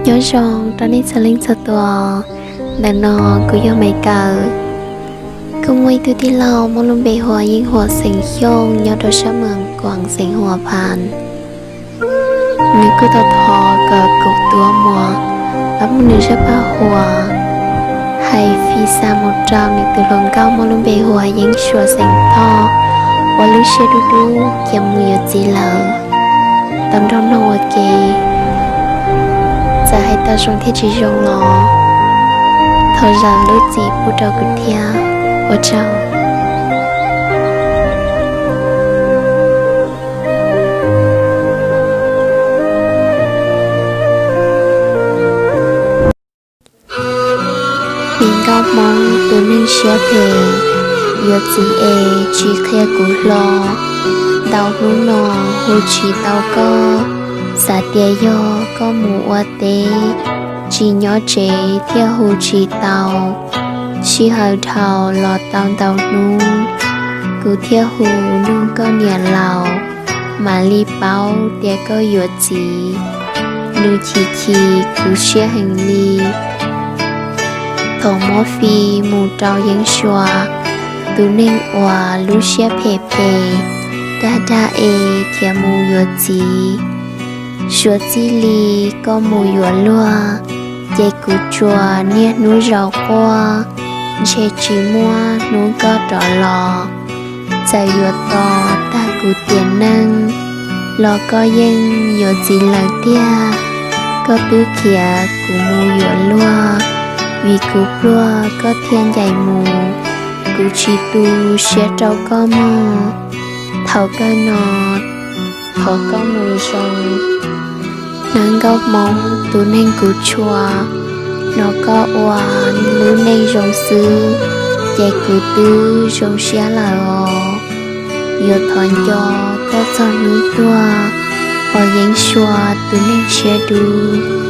Nyob zoo rau nej txhua leej txhua tus. Ntawm no kuv yog Maiv Kawm. Kuv muaj ib tug tij laug muaj lub npe hu ua Yeej Huas xeem Xyooj nyob rau sab Moos Kuam xeem Huas Phas. Nws kuj tau thov kom kuv tus muam pab muab nws zaj paj huam hais fij xa mus rau nws tus hluas nkauj muaj lub npe hu ua Yeeb Suas xeem Thoj uas lub siab dub dub khiav mus yuav txiv lawm. Tau nrog mloog ua ke, txawm hais tau zoo thiab tsis zoo los thov zam lub txim pub rau kuv thiab. Ua tsaug. Tus nkauj Hmoob tus neeg siab phem, yuav txiv es tsis qhia kuv hlo. Ntau hnub no hu tsis tau koj, xav tias yog koj mus ua teb, tsis nyob tsev thiaj hu tsis tau. Sij hawm dhau los tau ntau hnub, kuv thiaj hu nug koj niam laus, mam li paub tias koj yuav txiv. Nws chim chim kuv siab heev li. Thaum muab fij mus rau Yeeb Suas, tus neeg uas lub siab phem phem, dag dag es khiav mus yuav txiv, suav txij li koj mus yuav luag, ces kuv tsuas niaj hnub zaum quaj, ntshe tsis muaj hnub koj rov los. Txawm yuav tos tag kuv tiam neej los koj yeej yuav txiv lawm tiag. Koj twb khiav kuv mus yuav luag, vim kuv pluag koj thiaj ncaim mus. Kuv tsis tu siab rau koj mog. Thaum kawg no thov koj mus zoo. Hnub nkauj Hmoob tus neeg kuv tshua, hnov koj ua lub neej zoo xwb, ces kuv twb zoo siab lawm os. Yuav thov nco koj txog hnub tuag, os Yeeb Suas tus neeg siab dub.